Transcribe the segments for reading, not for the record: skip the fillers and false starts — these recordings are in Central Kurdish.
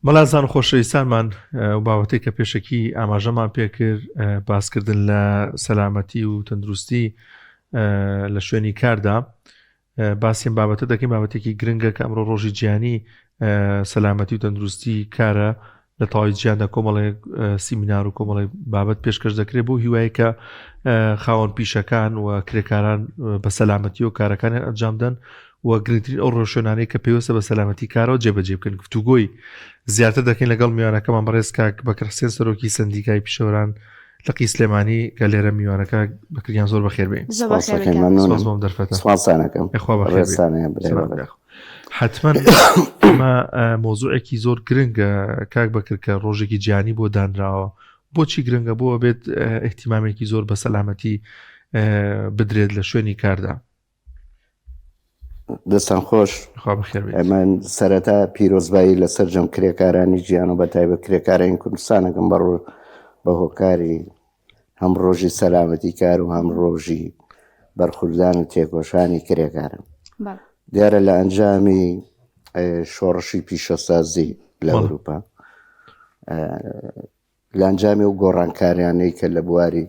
مەلازان خۆشەویستانمان ئەو بابەتەی کە پێشەکی ئاماژەمان پێکرد باسکردن لە سەلامەتی و تەندروستی لە شوێنی کاردا باسییم بابەتە دەکەین بابەتێکی گرنگە کە ئەمڕۆ ڕۆژی جیانی سەلامەتی و تەندروستی کارە لە تەواوی جیاندا کۆمەڵێک سیمینار و کۆمەڵێک بابەت پێشکەش دەکرێت بۆ هیوای کە خاوەن پیشەکان و کرێکاران بە سەلامەتی و کارەکانیان ئەنجام دەن و گرنگترین ئەو ڕێوشوێنانەی کە پێویستە بە سەلامەتی کارەوە جێبەجێ بکەن گفتوگۆی زیاتر دەکەین لەگەڵ میوانەکەمان بەڕێز کاک بەکر حسێن سەرۆکی سندیکای پیشەوەران لقی سلێمانی کە لێرە میوانەکە بەکریان زۆر بەخێر بێن دەرفەتە سوپاسانەکەم حتمما ئەمە مۆزوعێکی زۆر گرنگە کاک بەکر کە ڕۆژێکی جیانی بۆ دانراوە بۆچی گرنگە بۆ بێت احتیمامێکی زۆر بە سەلامەتی بدرێت لە شوێنی کاردا دەستان خۆش من سەرەتا پیرۆزبایی لە سەرجەم کرێکارانی گیان و بە تایبەت کرێکارانی کوردستانەکەم بەڕۆ بە هۆکاری هەم ڕۆژی سەلامەتی کار و هەم ڕۆژی بەرخوردان و تێکۆشانی کرێکارم دیارە لە ئەنجامی شۆڕشی پیشەسازی لە ئەوروپا لە ئەنجامی ئەو گۆڕانکاریانەی کە لە بواری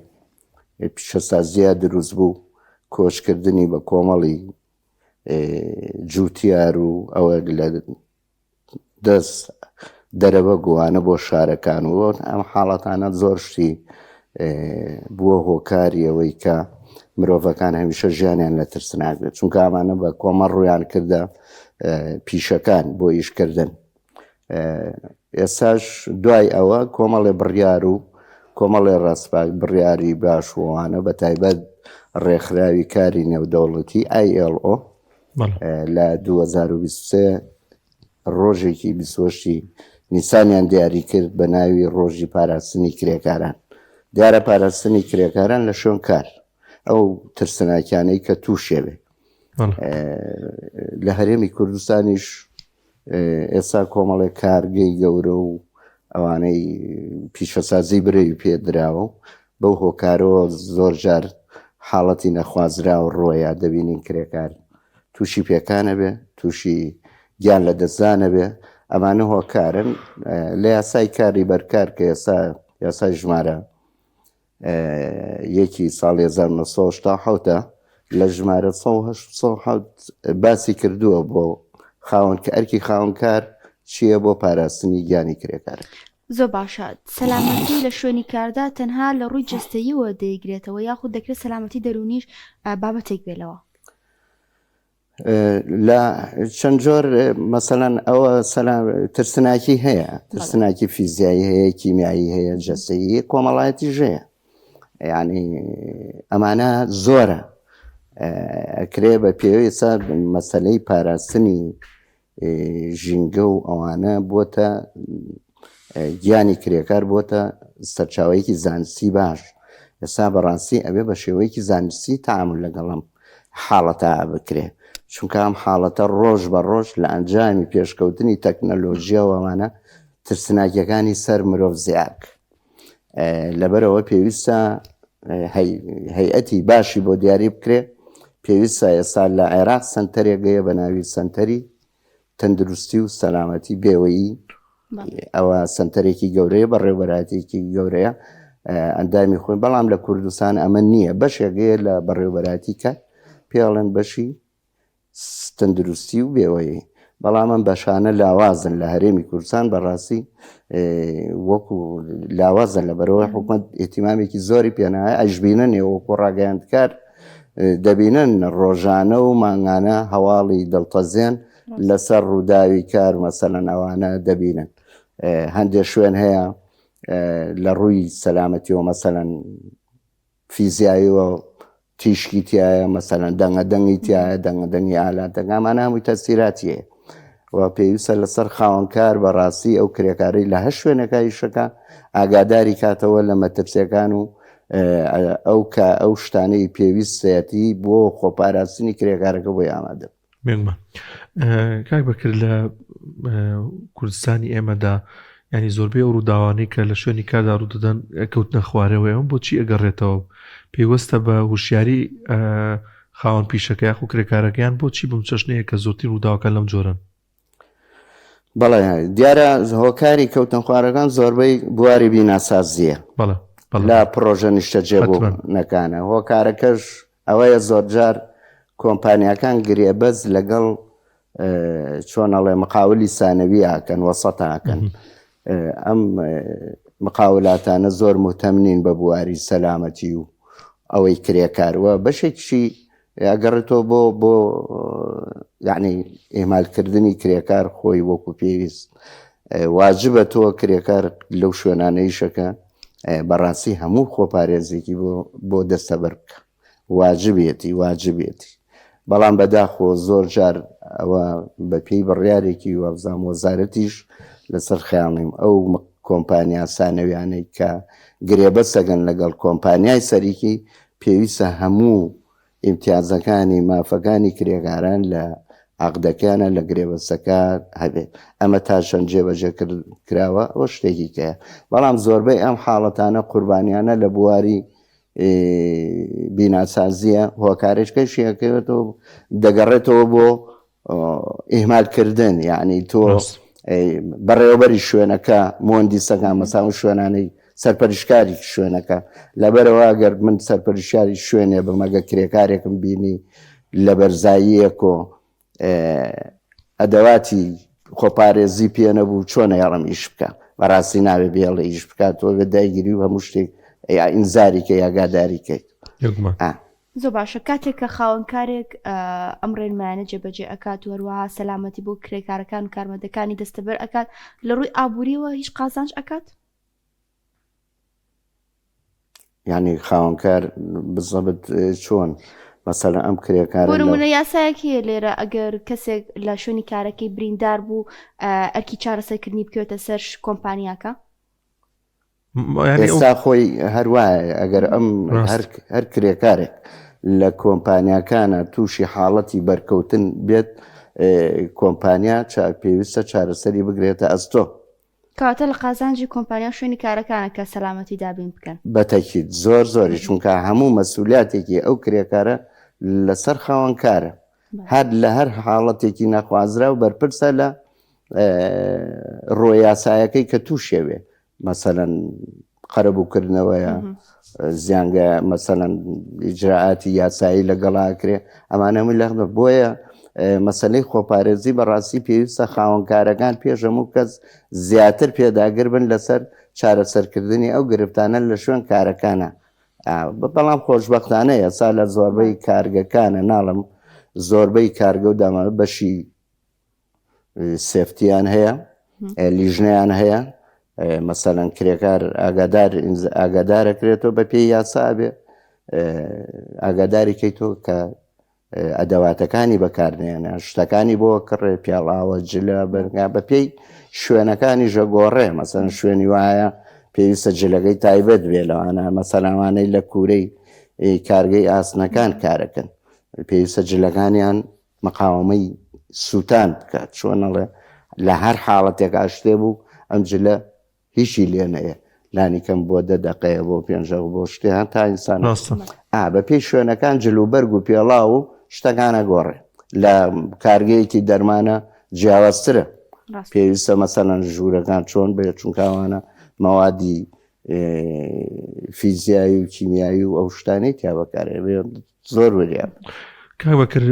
پیشەسازییا دروست بوو، کۆچکردنی بە کۆمەڵی جووتیار و ئەوە لە دەست دەرەوە گوانە بۆ شارەکان و ئەم حاڵەتانە زۆر شتی بووە هۆکاری ئەوەی کە مرۆڤەکان هەمیشە ژیانیان لە ترسناک بێت چونکە ئەمانە بە کۆمەڵ ڕویان کردە پیشەکان بۆ ئیشکردن ئێستاش دوای ئەوە کۆمەڵێ بڕیار و کۆمەڵێ ڕاستپاک بڕیاری باش وانە بە تایبەت ڕێکخراوی کاری نێودەوڵەتی ILO لە 2023 ڕۆژێکی 28 نیسانیان دیاری کرد بە ناوی ڕۆژی پاراستنی کرێکاران دیارە پاراستنی کرێکاران لە شوێن کار ئەو ترسناکیانەی کە تووشێ بێ لە هەرێمی کوردستانیش ئێستا کۆمەڵێک کارگەی گەورە و ئەوانەی پیشەسازی برەوی پێدراوە و بەو هۆکارەوە زۆر جار حاڵەتی نەخوازراو ڕۆیە دەبینین کرێکار تووشی پێکانە بێ تووشی گیان لە دەستدانە بێ ئەمانە هۆکارن لە یاسای کاری بەرکار کە ئێستا یاسای ژمارە یەکی ساڵی 1970 ە لە ژمارە 1970 باسی کردووە بۆ خاوەن کە ئەرکی خاوەنکار چییە بۆ پاراستنی گیانی کرێکار. زۆر باشە سەلامەتی لە شوێنی کاردا تەنها لە ڕووی جەستەییەوە دەیگرێتەوە یاخود دەکرێت سەلامەتی دەروونیش بابەتێک بێ لەوە؟ لە چەند جۆر مەسەلەن ئەوە سەلام ترسناکی هەیە ترسناکی فیزیایی هەیە کیمیایی هەیە جەستەیی کۆمەڵایەتی ژەیە یعنی ئەمانە زۆرە ئەکرێ بە پێویستە مەسلەی پاراستنی ژینگە و ئەوانە بۆتە گیانی کرێکار بۆتە سەرچاوەیەکی زانستی باش ئێستا بەڕاستی ئەبێ بە شێوەیەکی زانستی تەعامول لەگەڵم حاڵەتە بکرێ چونکە ئەم حاڵەتە ڕۆژ بە ڕۆژ لە ئەنجامی پێشکەوتنی تەکنەلۆژیاوەمانە ترسناکیەکانی سەر مرۆڤ زیاک لەبەرەوە پێویستە هەیئەتی باشی بۆ دیاری بکرێ پێویستە ئێستا لە عێراق سنتەرێک هەیە بە ناوی سنتەری تەندروستی و سەلامەتی بێوەیی ئەوە سنتەرێکی گەورەیە بەڕێوبەراتێکی گەورەیە ئەندامی خۆی بەڵام لە کوردستان ئەمە نییە بەشێک هەیە لە بەڕێوبەراتی کە پێڵێن بەشی تەندروستی و بێوەیی بەڵام ئەم بەشانە لاوازن لە هەرێمی کوردستان بەڕاستی وەکو لاوازن لە بەرەوەی حکومت ئیهتیمامێکی زۆری پێنایە ئەشبینن وەکو ڕاگەیاندکار دەبینن ڕۆژانە و مانگانە هەواڵی دڵتەزێن لەسەر ڕووداوی کار مەسەلەن ئەوانە دەبینن هەندێک شوێن هەیە لە ڕووی سەلامەتیەوە مەسەلەن فیزیاییەوە تیشکی تایە مەسەلەن دەنگە دەنگی تایە دەنگە دەنگی ئالاتەکە ئەمانە هەمووی تەسیراتی هەیە و پێویستە لەسەر خاوەنکار بەڕاستی ئەو کرێکارەی لە هەر شوێنەکە ئیشەکە ئاگاداری کاتەوە لە مەترسیەکان و ئەو کە ئەو شتانەی پێویستەتی بۆ خۆپاراستنی کرێکارەکە بۆی ئامادە بێگومان کاک بەکر لە کوردستانی ئێمەدا ینی زۆربەی ئەو ڕووداوانەی کە لە شوێنی کاردا ڕوودەدەن کەوتنە خوارەوە ئەم بۆچی ئەگەڕێتەوە پێوەستە بە هوشیاری خاوەن پیشەکە یاخو کرێکارەکەیان بۆچی بم چەشنەیە کە زۆرترین ڕووداوەکان لەم جۆرن؟ بەڵێ دیارە هۆکاری کەوتن خوارەکان زۆربەی بواری بیناسازیە لە پڕۆژە نیشتەجێ نەکانە هۆکارەکەش ئەوەیە زۆرجار کۆمپانیاکان گرێبەست لەگەڵ چۆن ئەڵێ مقاولی سانەوی ئاکەن وەسەتاکەن ئەم مقاولاتانە زۆر مهتەم نین بە بواری سەلامەتی و ئەوەی کرێکار وە بەشێکیشی ئەگەڕێتەوە بۆ بۆ یعنی ئێمالکردنی کرێکار خۆی وەکو پێویست واجبە تۆ کرێکار لەو شوێنانەیشەکە بەڕاستی هەموو خۆپارێزێکی بۆ بۆ دەستەبەر بکە واجبێتی واجبێتی بەڵام بەداخۆ زۆر جار ئەوە بە پێی بڕیارێکی وابزانام وەزارەتیش لەسەر خەیاڵیم ئەو کۆمپانیا سانەویانەی کە گرێبەستەکەن لەگەڵ کۆمپانیای سەریکی پێویستە هەموو ئیمتیازەکانی مافەکانی کرێکاران لە عەقدەکەیانە لە گرێبەستەکە هەبێت ئەمە تا چەند جێبەجێ کراوە ئەوە شتێکی کەیە بەڵام زۆربەی ئەم حاڵەتانە قوربانیانە لە بواری بیناسازیە هۆکارێکەشی ئەکەوێتەوە دەگەڕێتەوە بۆ ئیهمالکردن یعنی تۆ بەڕێوەبەری شوێنەکە مۆندیسەکان مەسا و شوێنانەی سەرپەرشکاری شوێنەکە لەبەرەوە گەر من سەرپەرشاری شوێنێ بمەگە کرێکارێکم بینی لە بەرزاییەکۆ ئەدەواتی خۆپارێزی پێ نەبوو چۆن ئەیەڵم ئیش بکە بەڕاستی ناوێ بێڵێ ئیش بکات تۆ بێ دایگیری و هەموو شتێک یا ئینزاری کە یاگاداری کەیت زۆر باشە کاتێک کە خاوەنکارێک ئەم ڕێنمایانە جێبەجێ ئەکات و هەروەها سەلامەتی بۆ کرێکارەکان و کارمەندەکانی دەستەبەر ئەکات لە ڕووی ئابووریەوە هیچ قازانج ئەکات؟ یعنی خاوەنکار بزەبت چۆن مەسەلە ئەم کرێکار بۆ نمونە یاسایەک هەیە لێرە ئەگەر کەسێک لە شوێنی کارەکەی بریندار بوو ئەرکی چارەسەرکردنی بکەوێتە سەر کۆمپانیاکە ئێستا خۆی هەروایە ئەگەر ئەم هەر کرێکارێک لە کۆمپانیاکانە تووشی حاڵەتی بەرکەوتن بێت کۆمپانیا پێویستە چارەسەری بگرێتە ئەستۆ کەواتە لە قازانجی کۆمپانیا و شوێنی کارەکانە کە سەلامەتی دابین بکەن. بەتەکید زۆر زۆری چونکە هەموو مەسولیاتێکی ئەو کرێکارە لەسەر خاوەنکارە هەر لە هەر حاڵەتێکی نەخوازراو بەرپرسە لە ڕۆ یاسایەکەی کە تووشێوێ مەسەلەن قەرەبووکردنەوەیە زیانگە مەسەلەن ئیجرائاتی یاسایی لەگەڵا کرێ ئەمانە هەمووی لە بۆیە مەسلەی خۆپارێزی بەڕاستی پێویستە خاوەنکارەکان پێش هەموو کەس زیاتر پێداگر بن لەسەر چارەسەرکردنی ئەو گرفتانە لە شوێن کارەکانە بەڵام خۆشببختانە ئێستا لە زۆربەی کارگەکانە ناڵم زۆربەی کارگە و داما بەشی سێفتیان هەیە لیژنەیان هەیە مەسەلەن کرێکار ئاگادار ئاگادارەکرێتەوە بە پێی یاسا بێ ئاگاداری کەیتەوە کە ئەدەواتەکانی بەکارنێنە شتەکانی بۆ کڕێ پیاڵاوە جلە بەرگا بە پێی شوێنەکانی ژەگۆڕێ مەسەن شوێنی وایە پێویستە جلەکەی تایبەت بێ لەوانە مەسەلاوانەی لە کوورەی کارگەی ئاسنەکان کارەکەن پێویستە جلەکانیان مقاوەمەی سووتان بکات چۆن ئەڵێ لە هەر حاڵەتێک ئاشتێ بوو ئەم جلە هیچی لێ نەیە لانی کەم بۆ دە دەقەیە بۆ پێنجە بۆ شتێ هەن تا ئینسان ڕاستە ئا بە پێی شوێنەکان جل و بەرگ و پێڵاو و شتەکانە گۆڕێ لە کارگەیەکی دەرمانە جیاوازترە ڕاست پێویستە مەسەلەن ژوورەکان چۆن بێت چونکە ئەوانە مەوادی فیزیایی و کیمیایی و ئەو شتانەی تیا بەکارێ زۆر وریا بن. کاک بەکر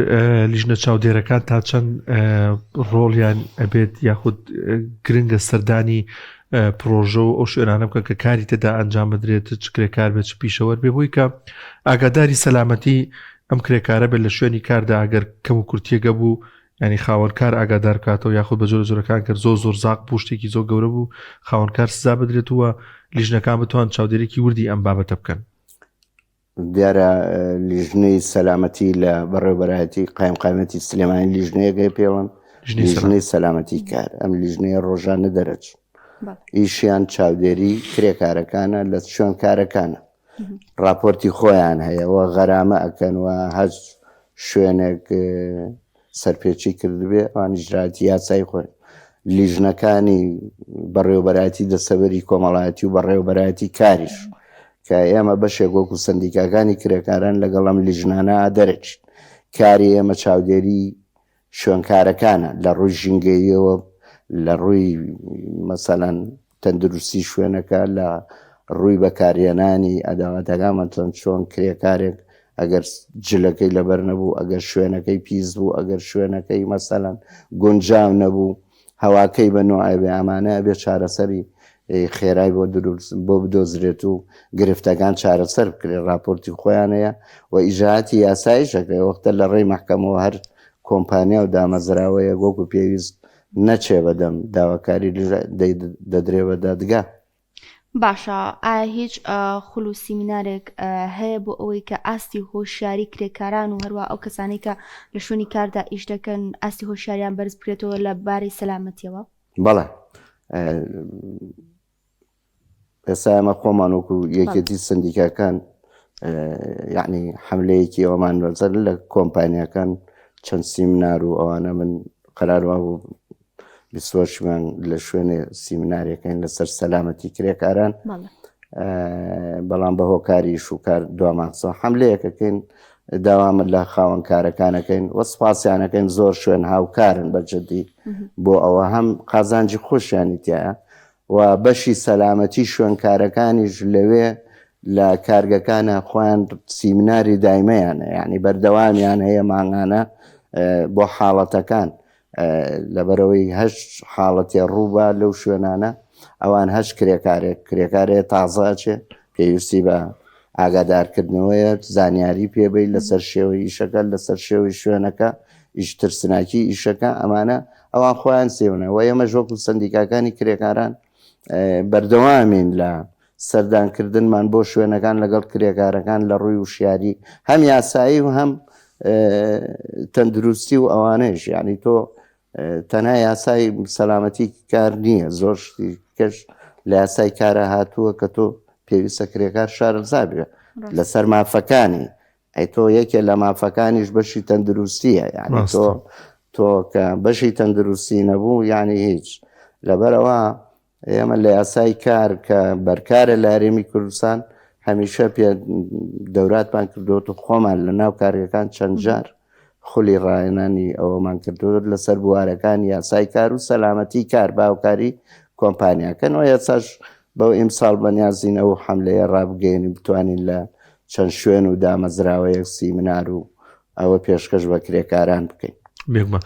لیژنە چاودێرەکان تا چەند ڕۆڵیان ئەبێت یاخود گرنگە سەردانی پرۆژە و ئەو شوێنانە بکەن کە کاری تێدا ئەنجام بدرێت چ کرێکار بێت چ پیشەوەر بێ بۆی کە ئاگاداری سەلامەتی ئەم کرێکارە بێت لە شوێنی کاردا ئەگەر کەم و کورتیەگە بوو ینی خاوەنکار ئاگادار بکاتەوە یاخود بە جۆرە جۆرەکان کرد زۆر زۆر زاق بوو شتێکی زۆر گەورە بوو خاوەنکار سزا بدرێتەوە لیژنەکان بتوان چاودێرێکی وردی ئەم بابەتە بکەن. دیارە لیژنەی سەلامەتی لە بەڕێوبەرایەتی قایمقامەتی سلێمانی لیژنەیەک هەیە پێڵن لیژنەی سەلامەتی کار ئەم لیژنەیە ڕۆژانە دەرەچن ئیشیان چاودێری کرێکارەکانە لە شوێن کارەکانە راپۆرتی خۆیان هەیە و غەرامە ئەکەن و هەر شوێنێک سەرپێچی کردبێ ئەوان ئیجرائاتی یاسایی خۆیان لیژنەکانی بەڕێوبەرایەتی دەسەبەری کۆمەڵایەتی و بەڕێوبەرایەتی کاریش کە ئێمە بەشێک وەکو سندیکاکانی کرێکاران لەگەڵ ئەم لیژنانە دەرەچین کاری ئێمە چاودێری شوێنکارەکانە لە ڕووی ژینگەییەوە لە ڕووی مەسەلەن تەندروستی شوێنەکە لە ڕووی بەکارهێنانی ئەداواتەکان مەسەلەن چۆن کرێکارێک ئەگەر جلەکەی لەبەر نەبوو ئەگەر شوێنەکەی پیس بوو ئەگەر شوێنەکەی مەسەلەن گونجاو نەبوو هەواکەی بە نوعێ بێ ئەمانە ئەبێ چارەسەری خێرای بۆ دروست بۆ بدۆزرێت و گرفتەکان چارەسەر بکرێت راپۆرتی خۆیان هەیە و ئیجراعاتی یاساییش ئەکرێ وەختە لە ڕێی مەحکەمەوە هەر کۆمپانیا و دامەزراوەیەک وەکو پێویست نەچێ بەدەم داواکاری دەدرێ بە دادگا. باشە ئایا هیچ خول و سیمینارێک هەیە بۆ ئەوەی کە ئاستی هۆشیاری کرێکاران و هەروە ئەو کەسانەی کە لە شوێنی کاردا ئیش دەکەن ئاستی هۆشیاریان بەرز بکرێتەوە لە بارەی سەلامەتیەوە؟ بەڵێ ئێستا ئێمە خۆمان وەکو یەکێتی سندیکاکان یعنی حملەیەکی ئەومان بەزەر لە کۆمپانیاکان چەند سیمنار و ئەوانە من قەرار وابوو بیسۆشمان لە شوێنێ سیمنارێکەکەین لەسەر سەلامەتی کرێکاران بەڵام بە هۆکاری شوکار دوامانسە حملەیەکەکەین داوامە لە خاوەن کارەکانەکەین وە سپاسیانەکەین زۆر شوێن هاوکارن بە جدی بۆ ئەوە هەم قازانجی خۆشیانی تایە و بەشی سەلامەتی شوێنکارەکانیش لەوێ لە کارگەکانە خۆیان سیمناری دایمەیانە یعنی بەردەوامیان هەیە مانگانە بۆ حاڵەتەکان لەبەرەوەی هەش حاڵەتێ ڕووبا لەو شوێنانە ئەوان هەش کرێکارێک کرێکارێ تازە ئەچێ پێویستی بە ئاگادارکردنەوەیە زانیاری پێبەی لەسەر شێوەی ئیشەکە لەسەر شێوەی شوێنەکە ئیش ترسناکی ئیشەکە ئەمانە ئەوان خۆیان سێونە و ئێمەش وەکو سندیکاکانی کرێکاران بەردەوامین لە سەردانکردنمان بۆ شوێنەکان لەگەڵ کرێکارەکان لە ڕووی وشیاری هەم یاسایی و هەم تەندروستی و ئەوانەیش یعنی تۆ تەنها یاسای سەلامەتی کار نییە زۆر شتی کەش لە یاسای کارە هاتووە کە تۆ پێویستە کرێکار شارەزا بێ لەسەر مافەکانی ئەی تۆ یەکێ لە مافەکانیش بەشی تەندروستیە یعنی تۆ تۆ کە بەشی تەندروستی نەبوو یعنی هیچ لەبەرەوە ئێمە لە یاسای کار کە بەرکارە لە هەرێمی کوردستان هەمیشە پێ دەوراتمان کردووە و خۆمان لە ناو کارگەکان چەند جار خولی ڕاهێنانی ئەوەمان کردووە لەسەر بوارەکان یاسای کار و سەلامەتی کار باوکاری کۆمپانیاکەن و ئێستاش بەو ئیمساڵ بەنیازین ئەو حملەیە ڕابگەێنین بتوانین لە چەند شوێن و دامەزراوەیەک سیمنار و ئەوە پێشکەش بە کرێکاران بکەین. بێگومان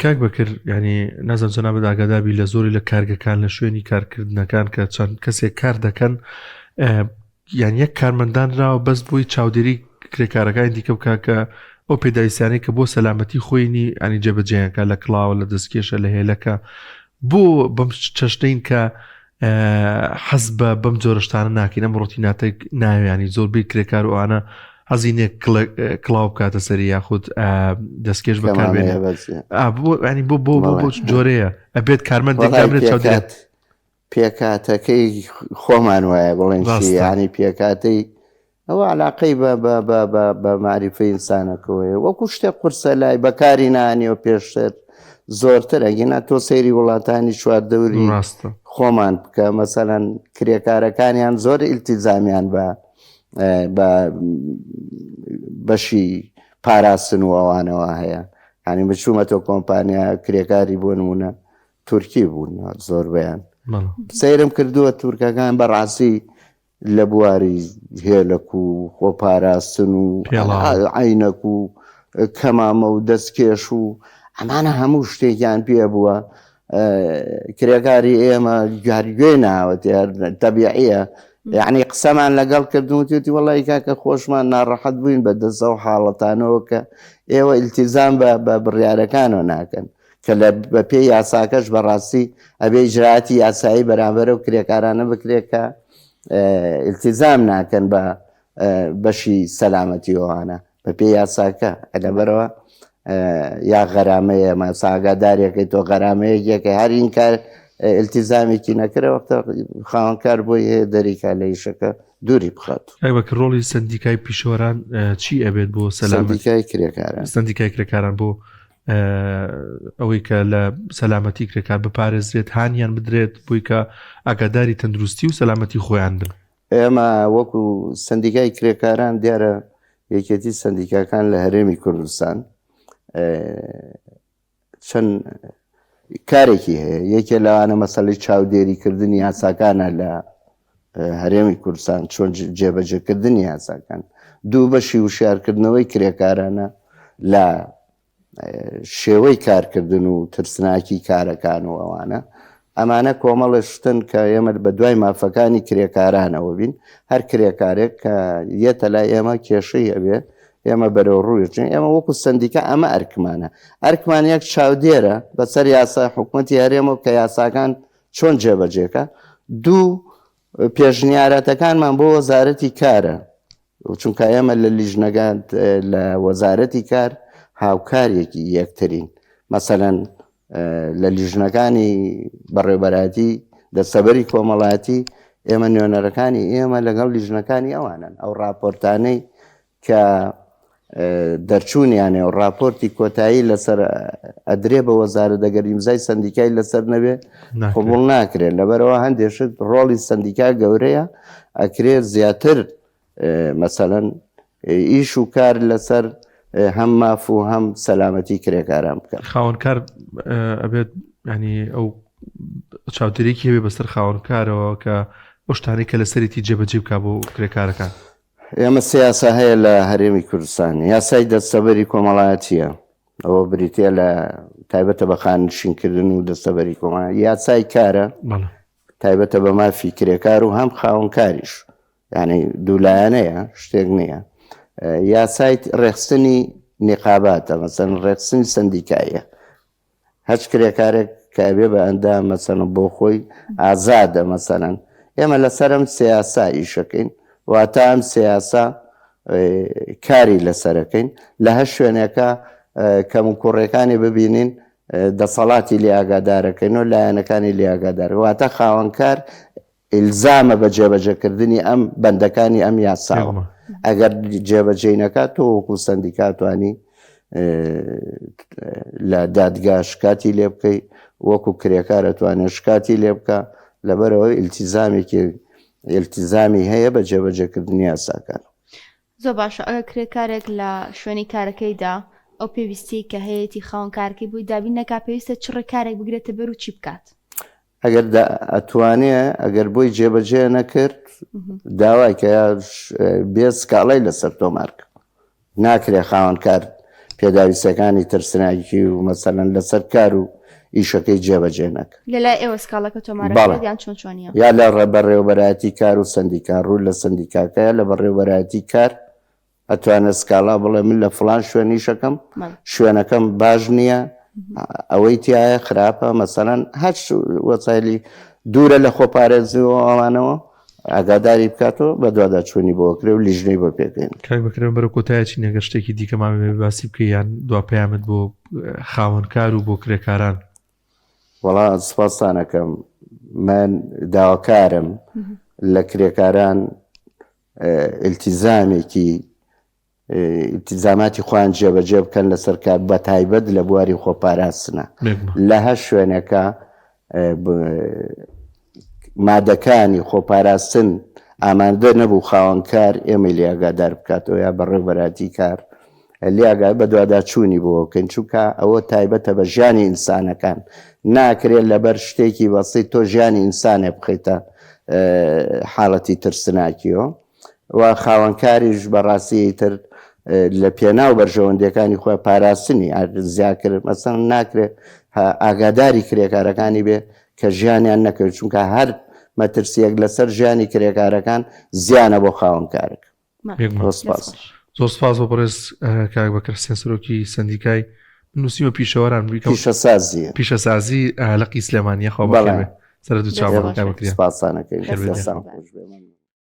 کاک بەکر ینی نازم جەنابت ئاگادابی لە زۆری لە کارگەکان لە شوێنی کارکردنەکان کە چەند کەسێک کار دەکەن یان یەک کارمەندان راوە بەس بۆی چاودێری کرێکارەکانی دیکە بکە کە ئەو پێداویستیانەی کە بۆ سەلامەتی خۆینی ئەنی جێبەجێیانکە لە کڵاوە لە دەستکێشە لە هێلەکە بۆ بەم چەشتین کە حەز بە بەم جۆرە شتانە ناکەین ئەم ڕۆتیناتە ناویانی زۆربەی کرێکار و ئەوانە حەزی نییە کڵاو بکاتە سەری یاخود دەستکێش بەکاربێنێ ینی بۆ بۆ بۆ بۆ جۆرەیە ئەبێت کارمەندێک دابنێت چاودێت پێکاتەکەی خۆمان وایە بڵێن ینی پێکاتەی ئەوە علاقەی بە بە بە بە بە مەعریفەی ئینسانەکەوەیە وەکو شتێک قورسە لای بەکاری نانیەوە پێشتر زۆرتر ئەگینا تۆ سەیری وڵاتانی چواردەوری ڕاستە خۆمان بکە مەسەلەن کرێکارەکانیان زۆر ئیلتیزامیان بە بە بەشی پاراستن و ئەوانەوە هەیە یعنی بچوومەتەوە کۆمپانیا کرێکاری بۆ نمونە تورکی بوون زۆربەیان بەڵێ. سەیرم کردووە تورکەکان بەڕاستی لە بواری هێلەک و خۆپاراستن و عینەک و کەمامە و دەستکێش و ئەمانە هەموو شتێکیان پێ بووە کرێکاری ئێمە گوێ ناوەتی تەبیعیە یعنی قسەمان لەگەڵ کردن وتیوتی وەڵی کاکە خۆشمان ناڕەحەت بووین بە دەستەوە حاڵەتانەوە کە ئێوە ئیلتیزام بە بە بڕیارەکانەوە ناکەن کە لە بە پێی یاساکەش بەڕاستی ئەبێ ئیجرائاتی یاسایی بەرامبەر ئەو کرێکارانە بکرێت کە ئیلتیزام ناکەن بە بەشی سەلامەتی ئەوانە بە پێی یاساکە لەبەرەوە یا غەرامەیە ماسا ئاگادارێکەی تۆ غەرامەیەکێکە هەر ئینکار ئیلتیزامێکی نەکرە وەختە خاوەنکار بۆی هەیە دەریکا لە ئیشەکە دووری بخات. کاک بەکر ڕۆڵی سەندیکای پیشەوەران چی ئەبێت بۆ سەلامەتی سەندیکای کرێکاران سەندیکای کرێکاران بۆ ئەوەی کە لە سەلامەتی کرێکار بپارێزرێت هانیان بدرێت بۆی کە ئاگاداری تەندروستی و سەلامەتی خۆیان بن. ئێمە وەکو سەندیکای کرێکاران دیارە یەکێتی سەندیکاکان لە هەرێمی کوردستان چەند کارێکی هەیە یەکێ لەوانە مەسەلەی چاودێریکردنی یاساکانە لە هەرێمی کوردستان چۆن جێبەجێکردنی یاساکان دوو بەشی وشیارکردنەوەی کرێکارانە لە شێوەی کارکردن و ترسناکی کارەکان و ئەوانە ئەمانە کۆمەڵە شتن کە ئێمە بە دوای مافەکانی کرێکارانەوە بین هەر کرێکارێک کە یەتە لای ئێمە کێشەی هەبێ ئێمە بەرەو ڕوویچین ئێمە وەکو سندیکا ئەمە ئەرکمانە ئەرکمان یەک چاودێرە بەسەر یاسا حکوومەتی هەرێمەوە کە یاساکان چۆن جێبەجێکە دوو پێشنیاراتەکانمان بۆ وەزارەتی کارە چونکە ئێمە لە لیژنەکان لە وەزارەتی کار هاوکارێکی یەکترین مەسەلەن لە لیژنەکانی بەڕێوبەرایەتی دەستەبەری کۆمەڵایەتی ئێمە نوێنەرەکانی ئێمە لەگەڵ لیژنەکانی ئەوانن ئەو راپۆرتانەی کە دەرچوونیانێ و راپۆرتی کۆتایی لەسەر ئەدرێ بە وەزارە دەگەر ئیمزای سندیکای لەسەر نەبێ قبول ناکرێت لەبەرەوە هەندێک شت ڕۆڵی سندیکا گەورەیە ئەکرێ زیاتر مەسەلەن ئیش و کار لەسەر هەم ماف و هەم سەلامەتی کرێکاران بکەن. خاوەنکار ئەبێت ینی ئەو چاودێرێکی هەبێ بەسەر خاوەنکارەوە کە ئەو شتانەی کە لەسەرێتی جێبەجێ بکا بۆ کرێکارەکان. ئێمە سێ یاسا هەیە لە هەرێمی کوردستان، یاسای دەستەبەری کۆمەڵایەتییە، ئەوە بریتییە لە تایبەتە بە خانەنشینکردن و دەستەبەری کۆمەڵایەتی، یاسای کارە تایبەتە بە مافی کرێکار و هەم خاوەنکاریش، یعنی دوولایەنەیە شتێک نییە یاسای ڕێخستنی نیقاباتە مەسەن ڕێخستنی سندیکاییە هەچ کرێکارێک کە ئەبێ بە ئەندام مەسەن بۆ خۆی ئازادە مەسەلەن ئێمە لەسەرم سیاسا ئیشەکەین واتە ئەم سیاسا کاری لەسەرەکەین لە هەر شوێنێکە کەم و کوڕەکانی ببینین دەسەڵاتی لێ ئاگادارەکەین و لایەنەکانی لێ ئاگادار واتە خاوەنکار ئیلزامە بە جێبەجێکردنی ئەم بەندەکانی ئەم یاساوە ئەگەر جێبەجێی نەکات تۆ وەکو سەندیکا توانی لە دادگا شکاتی لێ بکەی وەکو کرێکار ئەتوانێت شکاتی لێ بکە لەبەرەوەی ئیلتیزامێکی ئیلتیزامی هەیە بە جێبەجێکردنی یاساکان. زۆر باشە ئەگەر کرێکارێک لە شوێنی کارەکەیدا ئەو پێویستیەی کە هەیەتی خاوەن کارەکەی بۆی دابین نەکات پێویستە چ ڕێکارێک بگرێتە بەر و چی بکات؟ ئەگەر ئەتوانێ ئەگەر بۆی جێبەجێ نەکرد داوای کە بێ سکاڵای لەسەر تۆمار کە ناکرێ خاوەنکار پێداویستەکانی ترسناکی و مەسەلەن لەسەر کار و ئیشەکەی جێبەجێ نەکە لەلای ئێوە سکاڵەکە تۆمار ئەکرێت یان چۆن چۆنیە؟ یا لە بەڕێوەبەرایەتی کار و سەندیکا ڕوو لە سەندیکاکەیە لە بەڕێوەبەرایەتی کار ئەتوانێت سکاڵا بڵێ من لە فڵان شوێن ئیشەکەم شوێنەکەم باش نییە ئەوەی تایە خراپە مەسەلەن هەر وەسایلی دوورە لە خۆپارێزی و ئەوانەوە ئاگاداری بکاتەوە بە دواداچوونی بۆ کرێ و لیژنەی بۆ پێکێن کاک بەکرم بەرە کۆتایەکی نەگەر شتێکی دیکەمان بێ باسی بکەی یان دوا پەیامت بۆ خاوەنکار و بۆ کرێکاران وەڵا سپاستانەکەم من داواکارم لە کرێکاران ئیلتیزامێکی ئیلتیزاماتی خۆیان جێبەجێ بکەن لەسەر کار بە تایبەت لە بواری خۆپاراستنە لە هەر شوێنێکە مادەکانی خۆپاراستن ئامادە نەبوو خاوەنکار ئێمەی لێ ئاگادار بکاتەوە یا بەڕێوبەراتی کار لێ ئاگا بەدواداچوونی بۆ بکەین چونکە ئەوە تایبەتە بە ژیانی ئینسانەکان ناکرێت لەبەر شتێکی بەسیت تۆ ژیانی ئینسانێ بخەیتە حاڵەتی ترسناکیەوە و خاوەنکاریش بەڕاستی ئیتر لە پێناو بەرژەوەندیەکانی خۆی پاراستنی زیاکرد مەسەن ناکرێت ئاگاداری کرێکارەکانی بێ کە ژیانیان نەکرد چونکە هەر مەترسیەک لەسەر ژیانی کرێکارەکان زیانە بۆ خاوەنکارەکە. سپاس زۆر سپاس بۆ بەڕێز کاک بەکر حسێن سەرۆکی سندیکای نووسیمە پیشەوەران پیشەسازی پیشەسازی لەقی سلێمانیە خۆ بەڵێ سەر دوو چاوە سپاسانەکەی.